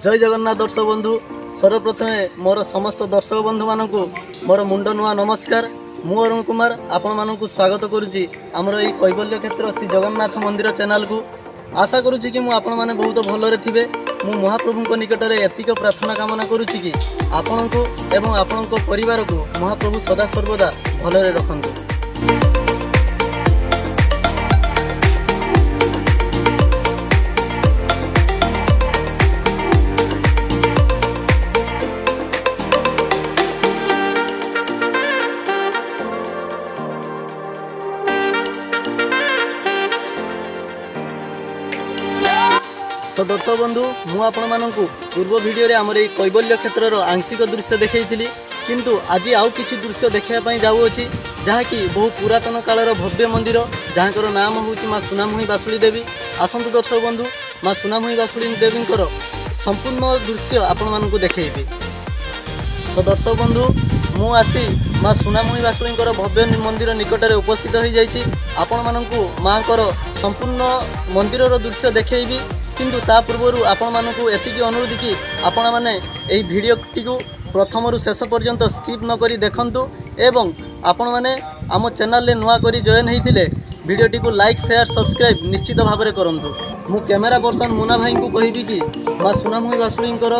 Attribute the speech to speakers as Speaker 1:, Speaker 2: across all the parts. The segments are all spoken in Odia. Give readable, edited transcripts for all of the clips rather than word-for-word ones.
Speaker 1: ଜୟ ଜଗନ୍ନାଥ ଦର୍ଶକ ବନ୍ଧୁ। ସର୍ବପ୍ରଥମେ ମୋର ସମସ୍ତ ଦର୍ଶକ ବନ୍ଧୁମାନଙ୍କୁ ମୋର ମୁଣ୍ଡ ନୂଆ ନମସ୍କାର। ମୁଁ ଅରୁଣ କୁମାର ଆପଣମାନଙ୍କୁ ସ୍ୱାଗତ କରୁଛି ଆମର ଏଇ କୈବଲ୍ୟ କ୍ଷେତ୍ର ଶ୍ରୀ ଜଗନ୍ନାଥ ମନ୍ଦିର ଚ୍ୟାନେଲକୁ। ଆଶା କରୁଛି କି ମୁଁ ଆପଣମାନେ ବହୁତ ଭଲରେ ଥିବେ। ମୁଁ ମହାପ୍ରଭୁଙ୍କ ନିକଟରେ ଏତିକି ପ୍ରାର୍ଥନା କାମନା କରୁଛି କି ଆପଣଙ୍କୁ ଏବଂ ଆପଣଙ୍କ ପରିବାରକୁ ମହାପ୍ରଭୁ ସଦା ସର୍ବଦା ଭଲରେ ରଖନ୍ତୁ। ତ ଦର୍ଶକ ବନ୍ଧୁ, ମୁଁ ଆପଣମାନଙ୍କୁ ପୂର୍ବ ଭିଡ଼ିଓରେ ଆମର ଏଇ କୈବଲ୍ୟ କ୍ଷେତ୍ରର ଆଂଶିକ ଦୃଶ୍ୟ ଦେଖାଇଥିଲି, କିନ୍ତୁ ଆଜି ଆଉ କିଛି ଦୃଶ୍ୟ ଦେଖିବା ପାଇଁ ଯାଉଅଛି, ଯାହାକି ବହୁ ପୁରାତନ କାଳର ଭବ୍ୟ ମନ୍ଦିର, ଯାହାଙ୍କର ନାମ ହେଉଛି ମା ସୁନାମୁହିଁ ବାସୁଳି ଦେବୀ। ଆସନ୍ତୁ ଦର୍ଶକ ବନ୍ଧୁ, ମା ସୁନାମୁହିଁ ବାସୁଳି ଦେବୀଙ୍କର ସମ୍ପୂର୍ଣ୍ଣ ଦୃଶ୍ୟ ଆପଣମାନଙ୍କୁ ଦେଖାଇବି। ତ ଦର୍ଶକ ବନ୍ଧୁ, ମୁଁ ଆସି ମା ସୁନାମୁହିଁ ବାସୁଳୀଙ୍କର ଭବ୍ୟ ମନ୍ଦିର ନିକଟରେ ଉପସ୍ଥିତ ହୋଇଯାଇଛି। ଆପଣମାନଙ୍କୁ ମାଙ୍କର ସମ୍ପୂର୍ଣ୍ଣ ମନ୍ଦିରର ଦୃଶ୍ୟ ଦେଖାଇବି, କିନ୍ତୁ ତା ପୂର୍ବରୁ ଆପଣମାନଙ୍କୁ ଏତିକି ଅନୁରୋଧ କି ଆପଣମାନେ ଏହି ଭିଡ଼ିଓଟିକୁ ପ୍ରଥମରୁ ଶେଷ ପର୍ଯ୍ୟନ୍ତ ସ୍କିପ୍ ନକରି ଦେଖନ୍ତୁ ଏବଂ ଆପଣମାନେ ଆମ ଚ୍ୟାନେଲରେ ନୂଆ କରି ଜଏନ୍ ହେଇଥିଲେ ଭିଡ଼ିଓଟିକୁ ଲାଇକ୍, ସେୟାର, ସବସ୍କ୍ରାଇବ୍ ନିଶ୍ଚିତ ଭାବରେ କରନ୍ତୁ। ମୁଁ କ୍ୟାମେରା ପର୍ସନ୍ ମୁନା ଭାଇଙ୍କୁ କହିବି କି ମା ସୁନାମୁହିଁ ବାସୁଳୀଙ୍କର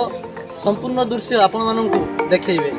Speaker 1: ସମ୍ପୂର୍ଣ୍ଣ ଦୃଶ୍ୟ ଆପଣମାନଙ୍କୁ ଦେଖେଇବେ।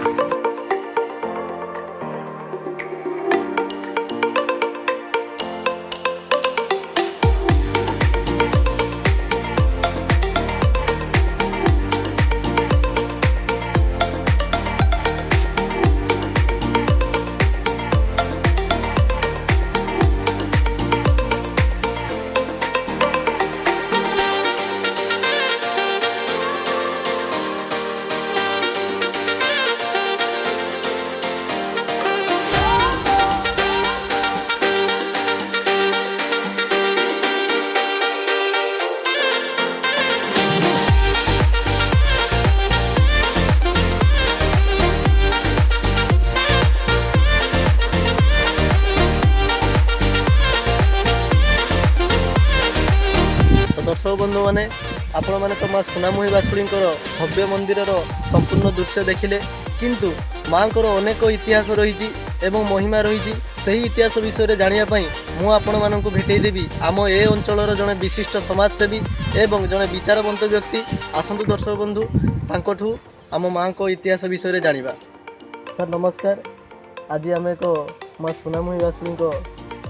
Speaker 1: ତ ଦର୍ଶକ ବନ୍ଧୁମାନେ, ଆପଣମାନେ ତ ମା ସୁନାମୁହିଁ ବାସୁଳୀଙ୍କର ଭବ୍ୟ ମନ୍ଦିରର ସମ୍ପୂର୍ଣ୍ଣ ଦୃଶ୍ୟ ଦେଖିଲେ, କିନ୍ତୁ ମାଙ୍କର ଅନେକ ଇତିହାସ ରହିଛି ଏବଂ ମହିମା ରହିଛି। ସେହି ଇତିହାସ ବିଷୟରେ ଜାଣିବା ପାଇଁ ମୁଁ ଆପଣମାନଙ୍କୁ ଭେଟେଇ ଦେବି ଆମ ଏ ଅଞ୍ଚଳର ଜଣେ ବିଶିଷ୍ଟ ସମାଜସେବୀ ଏବଂ ଜଣେ ବିଚାରବନ୍ତ ବ୍ୟକ୍ତି। ଆସନ୍ତୁ ଦର୍ଶକ ବନ୍ଧୁ, ତାଙ୍କଠୁ ଆମ ମାଙ୍କ ଇତିହାସ ବିଷୟରେ ଜାଣିବା। ସାର୍, ନମସ୍କାର। ଆଜି ଆମେ ଏକ ମା ସୁନାମୁହିଁ ବାସୁଳୀଙ୍କ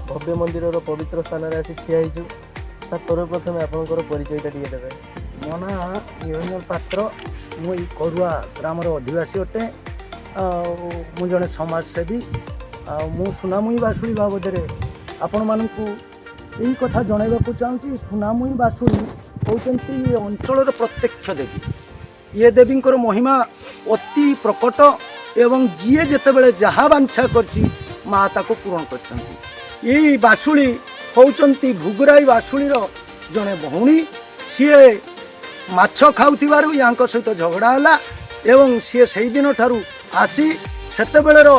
Speaker 1: ଭବ୍ୟ ମନ୍ଦିରର ପବିତ୍ର ସ୍ଥାନରେ ଆସି ଠିଆ ହେଇଛୁ। ସାର୍, ସର୍ବପ୍ରଥମେ ଆପଣଙ୍କର ପରିଚୟଟା ଟିକେ ଦେବେ।
Speaker 2: ମୋ ନାଁ ନିରଞ୍ଜନ ପାତ୍ର। ମୁଁ ଏଇ କରୁଆ ଗ୍ରାମର ଅଧିବାସୀ ଅଟେ ଆଉ ମୁଁ ଜଣେ ସମାଜସେବୀ। ଆଉ ମୁଁ ସୁନାମୁହିଁ ବାସୁଳି ବାବଦରେ ଆପଣମାନଙ୍କୁ ଏଇ କଥା ଜଣାଇବାକୁ ଚାହୁଁଛି। ସୁନାମୁହିଁ ବାସୁଳି ହେଉଛନ୍ତି ଏ ଅଞ୍ଚଳର ପ୍ରତ୍ୟକ୍ଷ ଦେବୀ। ଇଏ ଦେବୀଙ୍କର ମହିମା ଅତି ପ୍ରକଟ ଏବଂ ଯିଏ ଯେତେବେଳେ ଯାହା ବାଞ୍ଛା କରିଛି, ମା ତାକୁ ପୂରଣ କରିଛନ୍ତି। ଏଇ ବାସୁଳି ହେଉଛନ୍ତି ଭୁଗୁରାଇ ବାସୁଳିର ଜଣେ ଭଉଣୀ। ସିଏ ମାଛ ଖାଉଥିବାରୁ ୟାଙ୍କ ସହିତ ଝଗଡ଼ା ହେଲା ଏବଂ ସିଏ ସେଇଦିନ ଠାରୁ ଆସି ସେତେବେଳର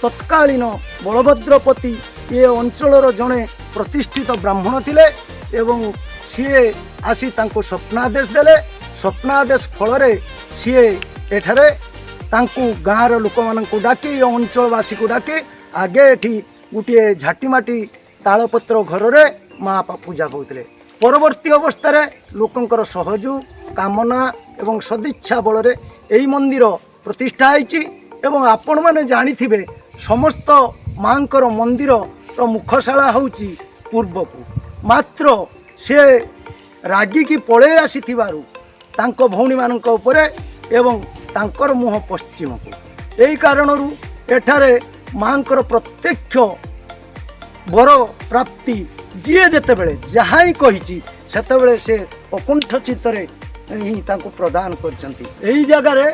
Speaker 2: ତତ୍କାଳୀନ ବଳଭଦ୍ରପତି ଏ ଅଞ୍ଚଳର ଜଣେ ପ୍ରତିଷ୍ଠିତ ବ୍ରାହ୍ମଣ ଥିଲେ ଏବଂ ସିଏ ଆସି ତାଙ୍କୁ ସ୍ୱପ୍ନାଦେଶ ଦେଲେ। ସ୍ୱପ୍ନାଦେଶ ଫଳରେ ସିଏ ଏଠାରେ ତାଙ୍କୁ ଗାଁର ଲୋକମାନଙ୍କୁ ଡାକି, ଏ ଅଞ୍ଚଳବାସୀକୁ ଡାକି, ଆଗେ ଏଠି ଗୋଟିଏ ଝାଟିମାଟି ତାଳପତ୍ର ଘରରେ ମା ପୂଜା ପାଉଥିଲେ। ପରବର୍ତ୍ତୀ ଅବସ୍ଥାରେ ଲୋକଙ୍କର ସହଯୋଗ, କାମନା ଏବଂ ସଦିଚ୍ଛା ବଳରେ ଏହି ମନ୍ଦିର ପ୍ରତିଷ୍ଠା ହେଇଛି। ଏବଂ ଆପଣମାନେ ଜାଣିଥିବେ, ସମସ୍ତ ମାଙ୍କର ମନ୍ଦିରର ମୁଖଶାଳା ହେଉଛି ପୂର୍ବକୁ। ମାତ୍ର ସେ ରାଗିକି ପଳେଇ ଆସିଥିବାରୁ ତାଙ୍କ ଭଉଣୀମାନଙ୍କ ଉପରେ ଏବଂ ତାଙ୍କର ମୁହଁ ପଶ୍ଚିମକୁ। ଏହି କାରଣରୁ ଏଠାରେ ମାଙ୍କର ପ୍ରତ୍ୟକ୍ଷ ବର ପ୍ରାପ୍ତି, ଯିଏ ଯେତେବେଳେ ଯାହା ହିଁ କହିଛି, ସେତେବେଳେ ସେ ଅକୁଣ୍ଠ ଚିତ୍ତରେ ହିଁ ତାଙ୍କୁ ପ୍ରଦାନ କରିଛନ୍ତି। ଏହି ଜାଗାରେ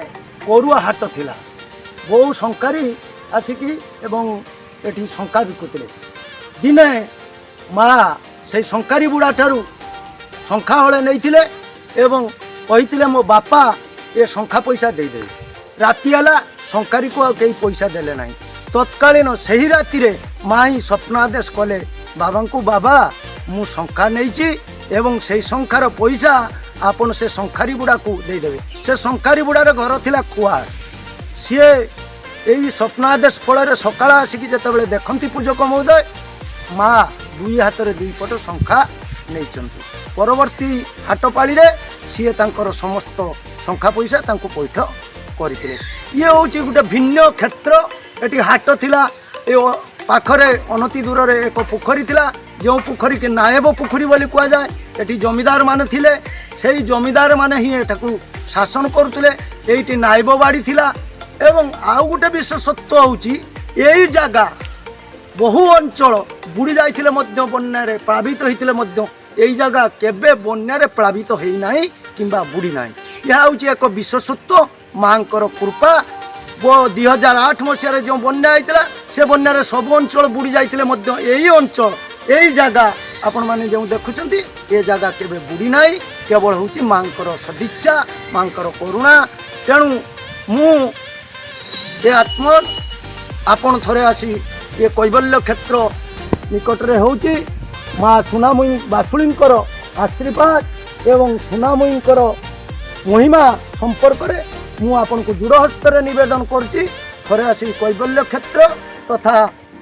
Speaker 2: କରୁଆ ହାଟ ଥିଲା। ବହୁ ଶଙ୍ଖାରୀ ଆସିକି ଏବଂ ଏଠି ଶଙ୍ଖା ବିକୁଥିଲେ। ଦିନେ ମା ସେଇ ଶଙ୍ଖାରୀ ବୁଢ଼ା ଠାରୁ ଶଙ୍ଖା ହଳେ ନେଇଥିଲେ ଏବଂ କହିଥିଲେ, ମୋ ବାପା ଏ ଶଙ୍ଖା ପଇସା ଦେଇଦେବେ। ରାତି ହେଲା, ଶଙ୍ଖାରୀକୁ ଆଉ କେହି ପଇସା ଦେଲେ ନାହିଁ। ତତ୍କାଳୀନ ସେହି ରାତିରେ ମା ହିଁ ସ୍ୱପ୍ନାଦେଶ କଲେ ବାବାଙ୍କୁ, ବାବା, ମୁଁ ଶଙ୍ଖା ନେଇଛି ଏବଂ ସେଇ ଶଙ୍ଖାର ପଇସା ଆପଣ ସେ ଶଙ୍ଖାରୀ ବୁଢ଼ାକୁ ଦେଇଦେବେ। ସେ ଶଙ୍ଖାରୀ ବୁଢ଼ାର ଘର ଥିଲା ଖୁଆ। ସିଏ ଏଇ ସ୍ୱପ୍ନାଦେଶ ଫଳରେ ସକାଳ ଆସିକି ଯେତେବେଳେ ଦେଖନ୍ତି ପୂଜକ ମହୋଦୟ, ମା ଦୁଇ ହାତରେ ଦୁଇ ପଟ ଶଙ୍ଖା ନେଇଛନ୍ତି। ପରବର୍ତ୍ତୀ ହାଟପାଳିରେ ସିଏ ତାଙ୍କର ସମସ୍ତ ଶଙ୍ଖା ପଇସା ତାଙ୍କୁ ପଇଠ କରିଥିଲେ। ଇଏ ହେଉଛି ଗୋଟେ ଭିନ୍ନ କ୍ଷେତ୍ର। ଏଠି ହାଟ ଥିଲା, ଏ ପାଖରେ ଅନତି ଦୂରରେ ଏକ ପୋଖରୀ ଥିଲା, ଯେଉଁ ପୋଖରୀକି ନାଏବ ପୋଖରୀ ବୋଲି କୁହାଯାଏ। ଏଠି ଜମିଦାର ମାନେ ଥିଲେ, ସେଇ ଜମିଦାର ମାନେ ହିଁ ଏଠାକୁ ଶାସନ କରୁଥିଲେ। ଏଇଠି ନାଇବ ବାଡ଼ି ଥିଲା। ଏବଂ ଆଉ ଗୋଟେ ବିଶେଷତ୍ୱ ହେଉଛି, ଏଇ ଜାଗା ବହୁ ଅଞ୍ଚଳ ବୁଡ଼ି ଯାଇଥିଲେ ମଧ୍ୟ, ବନ୍ୟାରେ ପ୍ଲାବିତ ହୋଇଥିଲେ ମଧ୍ୟ, ଏଇ ଜାଗା କେବେ ବନ୍ୟାରେ ପ୍ଲାବିତ ହେଇନାହିଁ କିମ୍ବା ବୁଡ଼ି ନାହିଁ। ଏହା ହେଉଛି ଏକ ବିଶେଷତ୍ୱ, ମାଙ୍କର କୃପା। 2008 ମସିହାରେ ଯେଉଁ ବନ୍ୟା ହେଇଥିଲା, ସେ ବନ୍ୟାରେ ସବୁ ଅଞ୍ଚଳ ବୁଡ଼ି ଯାଇଥିଲେ ମଧ୍ୟ ଏଇ ଅଞ୍ଚଳ, ଏଇ ଜାଗା ଆପଣମାନେ ଯେଉଁ ଦେଖୁଛନ୍ତି, ଏ ଜାଗା କେବେ ବୁଡ଼ି ନାହିଁ। କେବଳ ହେଉଛି ମାଙ୍କର ସଦିଚ୍ଛା, ମାଙ୍କର କରୁଣା। ତେଣୁ ମୁଁ ଏ ଆତ୍ମ ଆପଣ ଥରେ ଆସି ଏ କୈବଲ୍ୟ କ୍ଷେତ୍ର ନିକଟରେ ହେଉଛି ମା ସୁନାମୟୀ ବାସୁଳୀଙ୍କର ଆଶୀର୍ବାଦ ଏବଂ ସୁନାମୟୀଙ୍କର ମହିମା ସମ୍ପର୍କରେ ମୁଁ ଆପଣଙ୍କୁ ଦୃଢ଼ ହସ୍ତରେ ନିବେଦନ କରୁଛି। ଥରେ ଆସି କୈବଲ୍ୟ କ୍ଷେତ୍ର ତଥା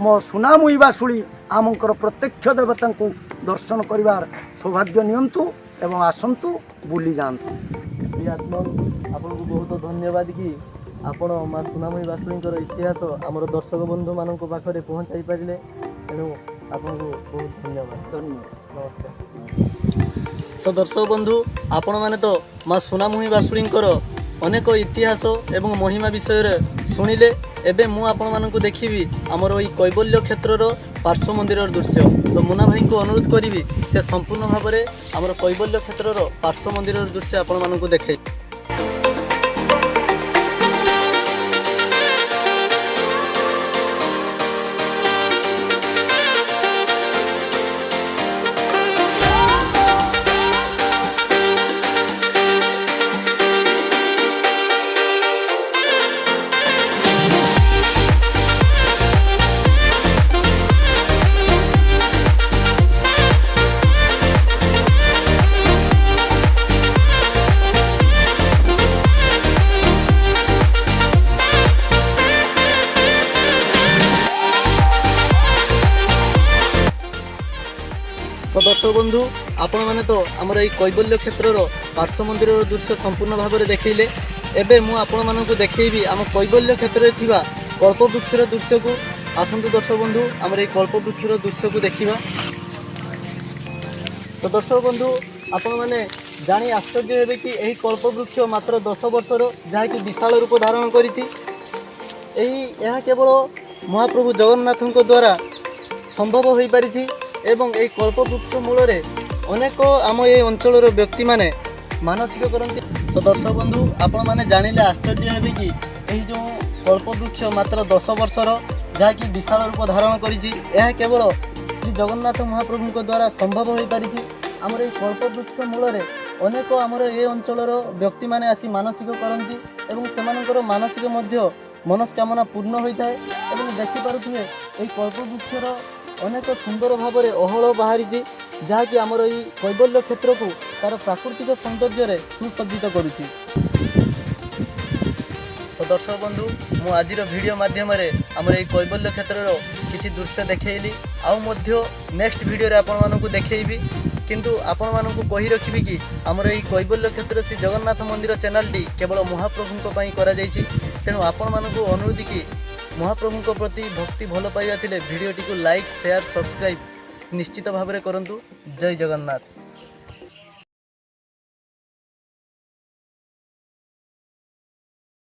Speaker 2: ମୋ ସୁନାମୟୀ ବାସୁଳୀ ଆମଙ୍କର ପ୍ରତ୍ୟକ୍ଷ ଦେବତାଙ୍କୁ ଦର୍ଶନ କରିବାର ସୌଭାଗ୍ୟ ନିଅନ୍ତୁ ଏବଂ ଆସନ୍ତୁ, ବୁଲି ଯାଆନ୍ତୁ।
Speaker 1: ପ୍ରିୟ ଆତ୍ମନ, ଆପଣଙ୍କୁ ବହୁତ ଧନ୍ୟବାଦ କି ଆପଣ ମା ସୁନାମୟୀ ବାସୁଳୀଙ୍କର ଇତିହାସ ଆମର ଦର୍ଶକ ବନ୍ଧୁମାନଙ୍କ ପାଖରେ ପହଞ୍ଚାଇ ପାରିଲେ। ତେଣୁ ଆପଣଙ୍କୁ ବହୁତ ଧନ୍ୟବାଦ।
Speaker 2: ଧନ୍ୟବାଦ।
Speaker 1: ନମସ୍କାର। ସୋ ଦର୍ଶକ ବନ୍ଧୁ, ଆପଣମାନେ ତ ମା ସୁନାମୁହିଁ ବାସୁଳୀଙ୍କର ଅନେକ ଇତିହାସ ଏବଂ ମହିମା ବିଷୟରେ ଶୁଣିଲେ। ଏବେ ମୁଁ ଆପଣମାନଙ୍କୁ ଦେଖେଇବି ଆମର ଏଇ କୈବଲ୍ୟ କ୍ଷେତ୍ରର ପାର୍ଶ୍ୱ ମନ୍ଦିରର ଦୃଶ୍ୟ। ତ ମୁନା ଭାଇଙ୍କୁ ଅନୁରୋଧ କରିବି, ସେ ସମ୍ପୂର୍ଣ୍ଣ ଭାବରେ ଆମର କୈବଲ୍ୟ କ୍ଷେତ୍ରର ପାର୍ଶ୍ୱ ମନ୍ଦିରର ଦୃଶ୍ୟ ଆପଣମାନଙ୍କୁ ଦେଖେଇବେ। ତ ଦର୍ଶକ ବନ୍ଧୁ, ଆପଣମାନେ ତ ଆମର ଏଇ କୈବଲ୍ୟ କ୍ଷେତ୍ରର ପାର୍ଶ୍ୱ ମନ୍ଦିରର ଦୃଶ୍ୟ ସମ୍ପୂର୍ଣ୍ଣ ଭାବରେ ଦେଖେଇଲେ। ଏବେ ମୁଁ ଆପଣମାନଙ୍କୁ ଦେଖେଇବି ଆମ କୈବଲ୍ୟ କ୍ଷେତ୍ରରେ ଥିବା କଳ୍ପବୃକ୍ଷର ଦୃଶ୍ୟକୁ। ଆସନ୍ତୁ ଦର୍ଶକ ବନ୍ଧୁ, ଆମର ଏଇ କଳ୍ପବୃକ୍ଷର ଦୃଶ୍ୟକୁ ଦେଖିବା। ତ ଦର୍ଶକ ବନ୍ଧୁ, ଆପଣମାନେ ଜାଣି ଆଶ୍ଚର୍ଯ୍ୟ ହେବେ କି ଏହି କଳ୍ପବୃକ୍ଷ ମାତ୍ର 10 ବର୍ଷର, ଯାହାକି ବିଶାଳ ରୂପ ଧାରଣ କରିଛି। ଏହା କେବଳ ମହାପ୍ରଭୁ ଜଗନ୍ନାଥଙ୍କ ଦ୍ୱାରା ସମ୍ଭବ ହୋଇପାରିଛି। ଏବଂ ଏହି କଳ୍ପବୃକ୍ଷ ମୂଳରେ ଅନେକ ଆମ ଏହି ଅଞ୍ଚଳର ବ୍ୟକ୍ତିମାନେ ମାନସିକ କରନ୍ତି। ତ ଦର୍ଶକ ବନ୍ଧୁ, ଆପଣମାନେ ଜାଣିଲେ ଆଶ୍ଚର୍ଯ୍ୟ ହେବେ କି ଏହି ଯେଉଁ କଳ୍ପବୃକ୍ଷ ମାତ୍ର 10 ବର୍ଷର, ଯାହାକି ବିଶାଳ ରୂପ ଧାରଣ କରିଛି, ଏହା କେବଳ ଶ୍ରୀ ଜଗନ୍ନାଥ ମହାପ୍ରଭୁଙ୍କ ଦ୍ୱାରା ସମ୍ଭବ ହୋଇପାରିଛି। ଆମର ଏହି କଳ୍ପବୃକ୍ଷ ମୂଳରେ ଅନେକ ଆମର ଏ ଅଞ୍ଚଳର ବ୍ୟକ୍ତିମାନେ ଆସି ମାନସିକ କରନ୍ତି ଏବଂ ସେମାନଙ୍କର ମାନସିକ ମଧ୍ୟ ମନସ୍କାମନା ପୂର୍ଣ୍ଣ ହୋଇଥାଏ। ଏବଂ ଦେଖିପାରୁଥିବେ, ଏହି କଳ୍ପବୃକ୍ଷର ଅନେକ ସୁନ୍ଦର ଭାବରେ ଅହଳ ବାହାରିଛି, ଯାହାକି ଆମର ଏଇ କୈବଲ୍ୟ କ୍ଷେତ୍ରକୁ ତାର ପ୍ରାକୃତିକ ସୌନ୍ଦର୍ଯ୍ୟରେ ସୁସଜ୍ଜିତ କରୁଛି। ସୋ ଦର୍ଶକ ବନ୍ଧୁ, ମୁଁ ଆଜିର ଭିଡ଼ିଓ ମାଧ୍ୟମରେ ଆମର ଏଇ କୈବଲ୍ୟ କ୍ଷେତ୍ରର କିଛି ଦୃଶ୍ୟ ଦେଖେଇଲି। ଆଉ ମଧ୍ୟ ନେକ୍ସଟ ଭିଡ଼ିଓରେ ଆପଣମାନଙ୍କୁ ଦେଖେଇବି। କିନ୍ତୁ ଆପଣମାନଙ୍କୁ କହି ରଖିବି କି ଆମର ଏଇ କୈବଲ୍ୟ କ୍ଷେତ୍ର ଶ୍ରୀ ଜଗନ୍ନାଥ ମନ୍ଦିର ଚ୍ୟାନେଲଟି କେବଳ ମହାପ୍ରଭୁଙ୍କ ପାଇଁ କରାଯାଇଛି। ତେଣୁ ଆପଣମାନଙ୍କୁ ଅନୁରୋଧ କି ମହାପ୍ରଭୁଙ୍କ ପ୍ରତି ଭକ୍ତି ଭଲ ପାଇବା ଥିଲେ ଭିଡ଼ିଓଟିକୁ ଲାଇକ୍, ସେୟାର, ସବସ୍କ୍ରାଇବ୍ ନିଶ୍ଚିତ ଭାବରେ କରନ୍ତୁ। ଜୟ ଜଗନ୍ନାଥ।